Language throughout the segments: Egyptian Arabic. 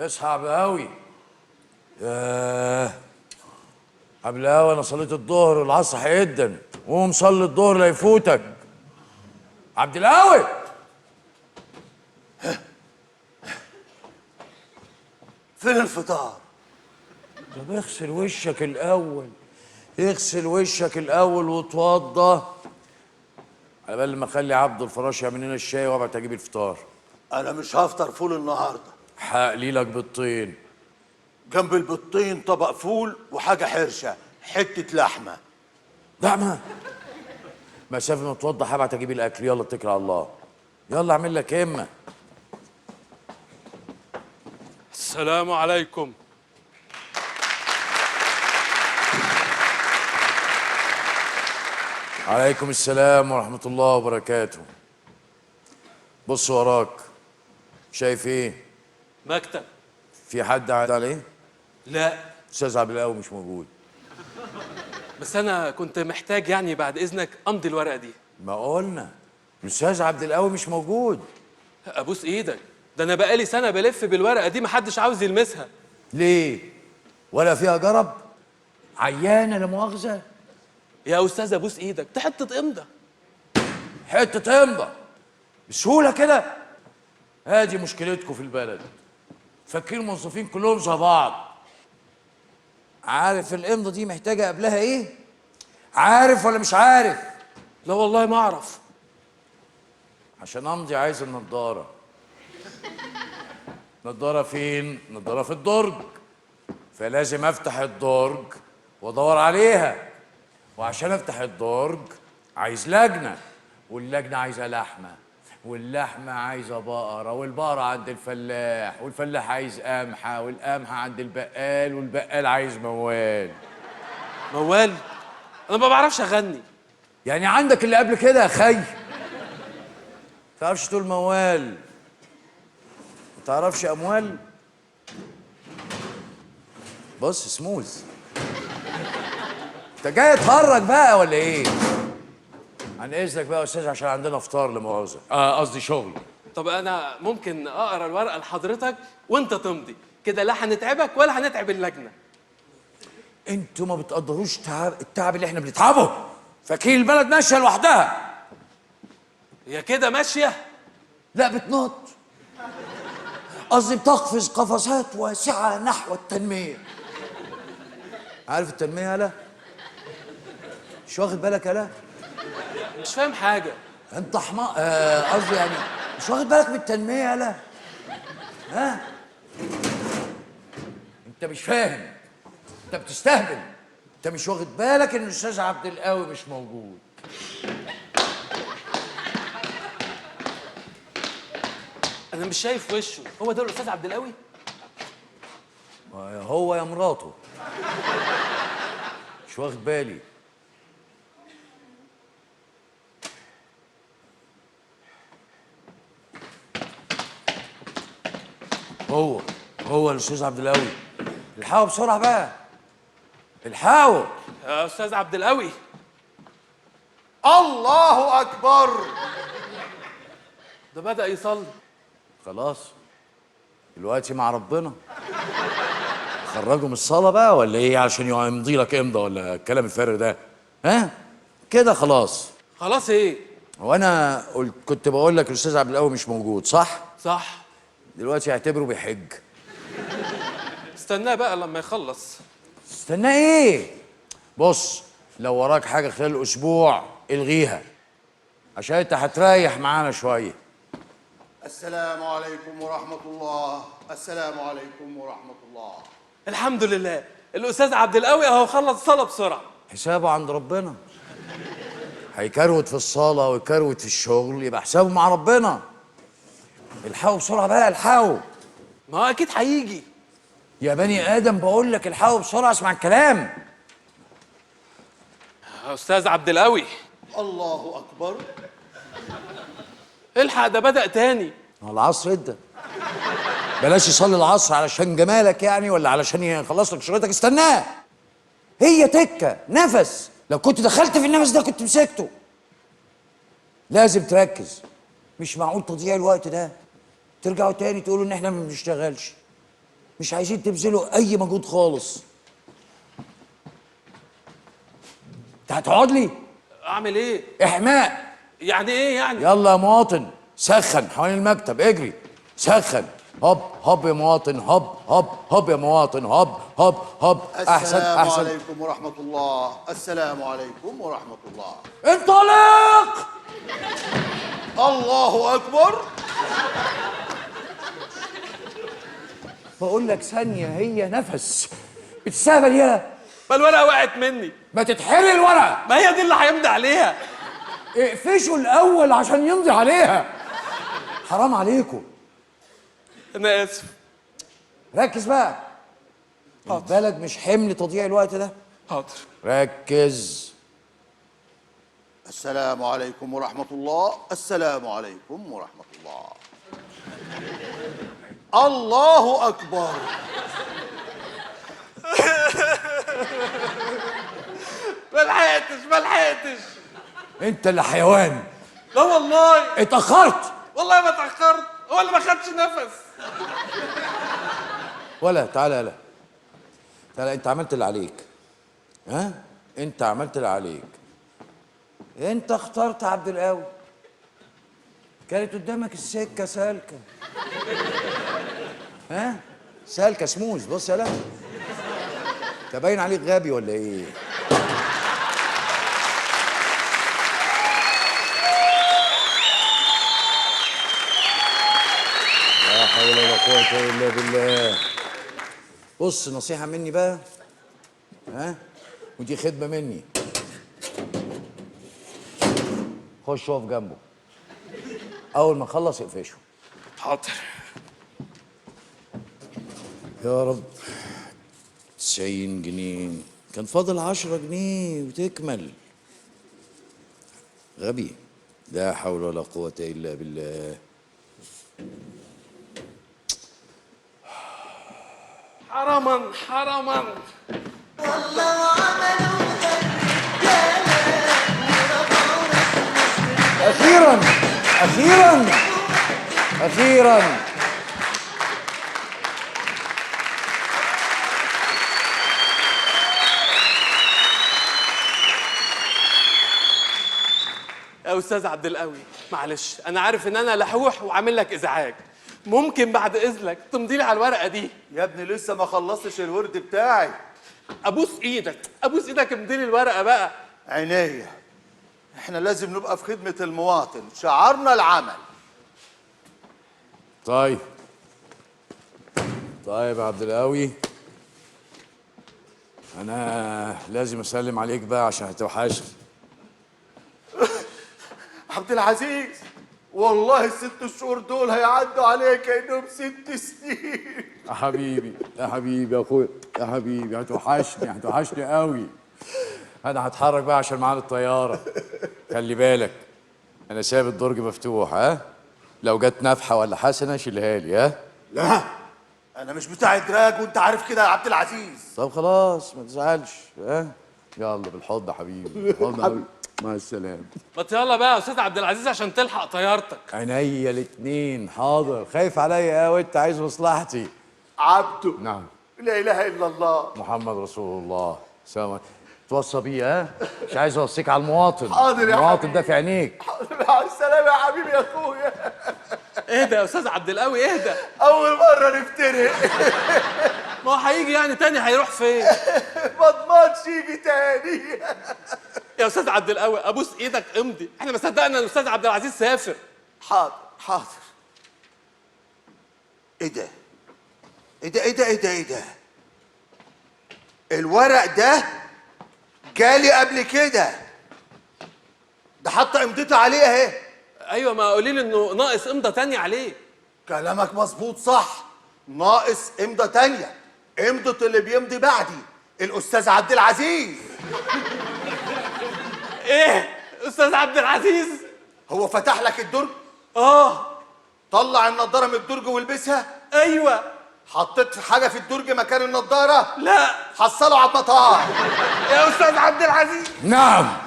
اصحى يا عبد القوي. ياه عبد القوي، انا صليت الظهر والعصر هيقدم، قوم صلي الظهر لا يفوتك. عبد القوي، فين الفطار؟ طب اغسل وشك الاول، اغسل وشك الاول وتوضى، على بال ما اخلي عبد الفراش يعمل لنا الشاي وابعت اجيب الفطار. انا مش هفطر فول النهارده. هقلي لك بيضتين. جنب البيضتين طبق فول وحاجه حرشه، حتة لحمه. لحمه؟ مسافة ما توضى هبعت اجيب الاكل. يلا اتكل على الله، يلا اعمل لك همه. السلام عليكم. عليكم السلام ورحمة الله وبركاته. بص وراك، شايف ايه؟ مكتب. في حد عاد عليه؟ لا. استاذ عبد القوي مش موجود. بس انا كنت محتاج يعني بعد اذنك امضي الورقة دي. ما قلنا الاستاذ عبد القوي مش موجود. ابوس ايدك، ده انا بقالي سنة بلف بالورقة دي محدش عاوز يلمسها. ليه؟ ولا فيها جرب؟ عيانه لا مؤاخذة؟ يا استاذ ابوس ايدك، ده حتة امضه. حتة امضه بسهولة كده؟ ادي مشكلتكم في البلد، فاكرين الموظفين كلهم زي بعض. عارف الامضه دي محتاجه قبلها ايه؟ عارف ولا مش عارف؟ لا والله ما اعرف. عشان امضي عايز النضارة. نضاره فين؟ نضاره في الدرج، فلازم افتح الدرج وادور عليها، وعشان افتح الدرج عايز لجنة، واللجنة عايزه لحمه، واللحمة عايزه بقرة، والبقرة عند الفلاح، والفلاح عايز قمحه، والقمحه عند البقال، والبقال عايز موال. موال؟ انا ما بعرفش اغني. يعني عندك اللي قبل كده يا خي؟ تعرفش تقول موال؟ ما تعرفش اموال؟ بص سموز، انت جاي تهرج بقى ولا ايه؟ عن اذنك بقى يا استاذ عشان عندنا فطار لمؤاخذه، قصدي شغل. طب انا ممكن اقرا الورقة لحضرتك وانت تمضي كده، لا هنتعبك ولا هنتعب اللجنة. انتوا ما بتقدروش التعب اللي احنا بنتعبه، فاكرين البلد ماشية لوحدها. هي كده ماشية؟ لا بتنط، قصدي بتقفز قفزات واسعة نحو التنمية. عارف التنمية يالا؟ مش واخد بالك يالا؟ مش فاهم حاجة. انت حمار، قصدي يعني مش واخد بالك من التنمية يالا؟ ها؟ انت مش فاهم، انت بتستهبل، انت مش واخد بالك ان الاستاذ عبد القوي مش موجود. انا مش شايف وشه، هو ده الاستاذ عبد القوي؟ هو يا مراته. مش واخد بالي. هو الاستاذ عبد القوي. الحقوا بسرعة بقى، الحقوا يا استاذ عبد القوي. الله اكبر، ده بدأ يصلي. خلاص دلوقتي مع ربنا. خرجوا من الصلاة بقى ولا ايه عشان يمضي لك امضى ولا الكلام الفارغ ده؟ ها كده خلاص. خلاص ايه؟ هو انا كنت بقول لك الاستاذ عبد القوي مش موجود صح؟ صح. دلوقتي اعتبره بيحج. استناه بقى لما يخلص. استناه ايه؟ بص لو وراك حاجة خلال اسبوع الغيها، عشان انت هتريح معانا شوية. السلام عليكم ورحمة الله، السلام عليكم ورحمة الله. الحمد لله الاستاذ عبد القوي اهو خلص صلاة بسرعة. حسابه عند ربنا. هيكروت في الصلاة ويكروت في الشغل، يبقى حسابه مع ربنا. الحقوا بسرعة بقى، الحقوا. ما هو اكيد هيجي. يا بني ادم بقول لك الحقوا بسرعة، اسمع الكلام. يا استاذ عبد القوي. الله اكبر. الحق ده بدأ تاني. ما هو العصر ادى. بلاش يصلي العصر علشان جمالك يعني، ولا علشان يخلص لك شغلتك. استناه، هي تكه نفس، لو كنت دخلت في النفس ده كنت مسكته. لازم تركز، مش معقول تضيع الوقت ده ترجعوا تاني تقولوا ان احنا ما بنشتغلش. مش عايزين تبذلوا اي مجهود خالص. انت هتقعد لي؟ اعمل ايه؟ احماء. يعني ايه يعني؟ يلا يا مواطن سخن حوالين المكتب، اجري سخن. هوب هوب يا مواطن، هوب هوب هوب يا مواطن، هوب هوب هوب. احسن السلام احسن. عليكم ورحمة الله. السلام عليكم ورحمة الله. انطلق. الله اكبر. بقول لك ثانية هي نفس بتستهبل. يا ما الورقة وقعت مني. ما تتحرق الورقة. ما هي دي اللي هيمضي عليها. اقفشوا الاول عشان يمضي عليها. حرام عليكم. انا اسف. ركز بقى. البلد مش حمل تضييع الوقت ده. حاضر. ركز. السلام عليكم ورحمة الله. السلام عليكم ورحمة الله. الله أكبر. ما لحقتش ما لحقتش. انت اللي حيوان. لا والله اتأخرت. والله ما اتأخرت، هو اللي ما خدش نفس. ولا تعالى، لا تعالى، انت عملت اللي عليك. ها؟ انت عملت اللي عليك. انت اخترت عبد القوي. كانت قدامك السكة سالكة. ها؟ سالكة سموز. بص يا لا، انت باين عليك غبي ولا ايه؟ لا حول ولا قوة إلا بالله. بص نصيحة مني بقى، ها؟ ودي خدمة مني. خش اقف جنبه. أول ما اخلص اقفشه. حاضر. يا رب. 90 جنيه، كان فاضل 10 جنيه وتكمل. غبي. لا حول ولا قوة إلا بالله. حرما حرما. أخيرا أخيرا أخيرا. يا استاذ عبد القوي معلش، انا عارف ان انا لحوح وعامل لك ازعاج. ممكن بعد اذنك تمضي لي على الورقة دي؟ يا ابني لسه ما خلصتش الورد بتاعي. ابوس ايدك ابوس ايدك، امضي لي الورقة بقى. عينيا، احنا لازم نبقى في خدمة المواطن، شعارنا العمل. طيب طيب يا عبد القوي، انا لازم اسلم عليك بقى عشان هتوحشني. عبد العزيز والله الست شهور دول هيعدوا عليك كأنهم 6 سنين. يا حبيبي يا حبيبي يا اخويا يا حبيبي، هتوحشني هتوحشني قوي. انا هتحرك بقى عشان معانا الطيارة. خلي بالك انا سايب الدرج مفتوح. ها لو جت نفحة ولا حسنه شيلها لي. ها؟ لا انا مش بتاع دراج وانت عارف كده يا عبد العزيز. طب خلاص ما تزعلش. ها يلا بالحضن يا حبيبي، بالحضن يا حبيبي. مع السلامة. ما يلا بقى يا استاذ عبد العزيز عشان تلحق طيارتك. عينيا الاتنين. حاضر. خايف عليا قوي، انت عايز مصلحتي. عبده. نعم. لا اله الا الله، محمد رسول الله. سلام عليكم. توصى بيه. ها مش عايز اوصيك على المواطن. حاضر يا المواطن ده في عينيك. حاضر. مع السلامة يا حبيبي يا اخويا. اهدى يا استاذ عبد القوي اهدى. اول مرة نفترق. ما هو هيجي يعني تاني، هيروح فين؟ ما اضمنش يجي تاني. يا استاذ عبد القوي ابوس ايدك امضي، احنا ما صدقنا ان الاستاذ عبد العزيز سافر. حاضر حاضر. ايه ده؟ ايه ده ايه ده ايه ده ايه ده؟ الورق ده جالي قبل كده، ده حاطه امضتي عليه اهي. ايوه ما قولي لي انه ناقص امضه تانية عليه. كلامك مظبوط صح، ناقص امضه تانية، امضه اللي بيمضي بعدي الاستاذ عبد العزيز. ايه استاذ عبد العزيز؟ هو فتح لك الدرج؟ اه. طلع النضارة من الدرج ولبسها؟ ايوه. حطيت حاجة في الدرج مكان النضارة؟ لا. حصله على المطار. يا استاذ عبد العزيز. نعم.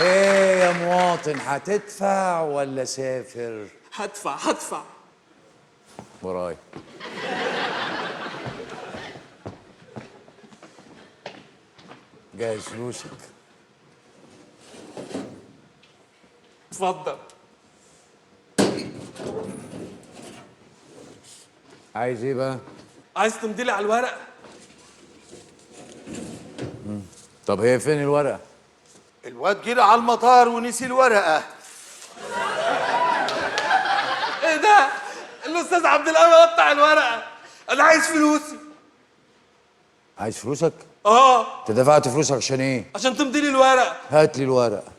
ايه يا مواطن، هتدفع ولا سافر؟ هدفع هدفع. وراي. جهز فلوسك. اتفضل. عايز ايه بقى؟ عايز تمضي لي على الورقة. طب هي فين الورقة؟ الواد جري على المطار ونسي الورقة. ايه ده؟ الاستاذ عبد القوي قطع الورقة. انا عايز فلوسي. عايز فلوسك؟ اه. انت دفعت فلوسك عشان ايه؟ عشان تمضي لي الورقة. هات لي الورقة.